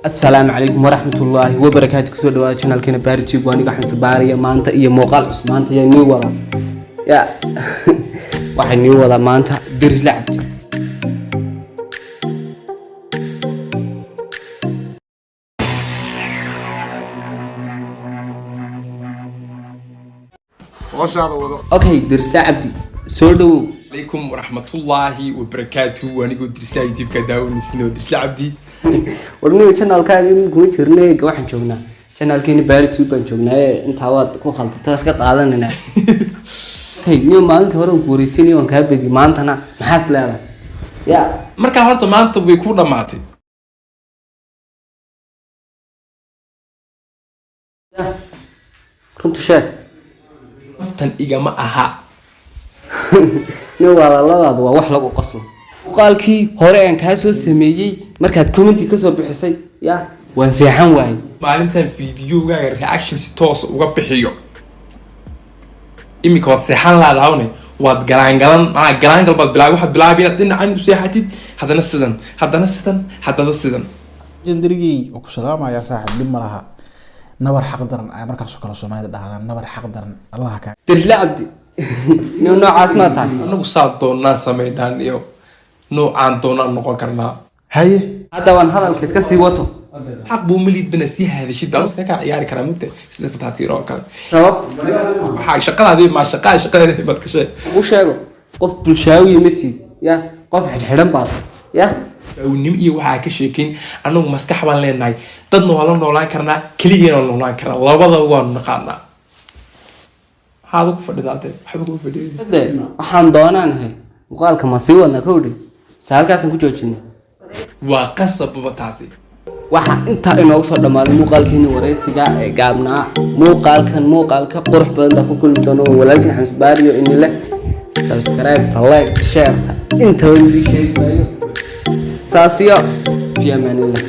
Asalaamu calaykum waraxmatullaahi wabarakaatu. Kusoo dhawaada channelkeena Baari Tube. Waa aniga Xamse Baariya. Maanta iyo muuqaal cusub. Maanta yaa nii wada ya? Waxay nii wadaa maanta Dirisle Cabdi. Howshaada wado. Okay, Dirisle Cabdi, soo dhawow. Calaykum waraxmatullaahi wabarakaatu. Anigoo Dirisla, YouTube-ka daawanisno, Dirisla Cabdi. Warniyo, channelkaaga kuma jirne. Waxaan joognaa channelkeena Baari Tube baan joognaa. Ee intaa waad ku khaldata, iska qaadanayna. Okay, niyo, maalintii hore waan ku wareysanayay, waan kaa bediyay. Maantana maxaas leedahay ya? Markaa horta maanta way ku dhammaatay. Ya, runta sheeg. Naftan igama aha. Nin walaaladaadu waa wax lagu qoslo. Muuqaalkii hore aan kaa soo sameeyey, markaad commenti kasoo bixisay, ya, waan seexan waayey. Maalintan videogaaga reaction si toosa uga bixiyo iminka, waad seexan laadahawne, waad galaangalan, manaa galaangal baad bilaabay. Waxaad bilaabay inaad dhinacan u seexatid, haddana sidan, haddana sidan, haddana sidan. Jandarigey oo ku salaamayaa saaxib, dhib ma laha. Nabar xaq daran ay markaasoo kale Soomaalida dhahdaan, nabar xaq daran Allaha kaa Dirisle Cabdi, nin noocaas maa tahay? Anagu saa doonaan samaynaan iyo noocaan doonaan noqon karnaa. Haye. Hadda waan hadalka iska sii wato. Xaq buu malid bana sii hadashid baan iska kaa ciyaari karaa mugta, sida fataatiiro oo kale. Sabab? Waxaa shaqadaadii maa shaqaa, shaqadaadii baad gashay. U sheego qof bulshaawiya ma tiid ya, qof xidhxidhan baad ya. Nim iyo waxaa ka sheekeyn. Anagu maskax baan leenahay, dadna waa la noolaan karnaa, keligeena waa noolaan karnaa, labadaba waanu naqaanaa. Maxaad ku fadhidaa dee? Waxba kuma fadhiya. De waxaan doonaanahay, muuqaalka ma sii wadnaa kowdhi se halkaasaan ku joojinay? Waa qasabba taasi. Waxaa intaa inoogu soo dhammaaday muuqaalkiini waraysiga ee gaabnaa. Muuqaalkan muuqaalka qurux badan baa ku kulmi doono. Walaalkiin Xamse Baariyo inile subscribe-ta, like, share-ta, intaba idin sheegi maayo. Saasiyo fi amaanillah.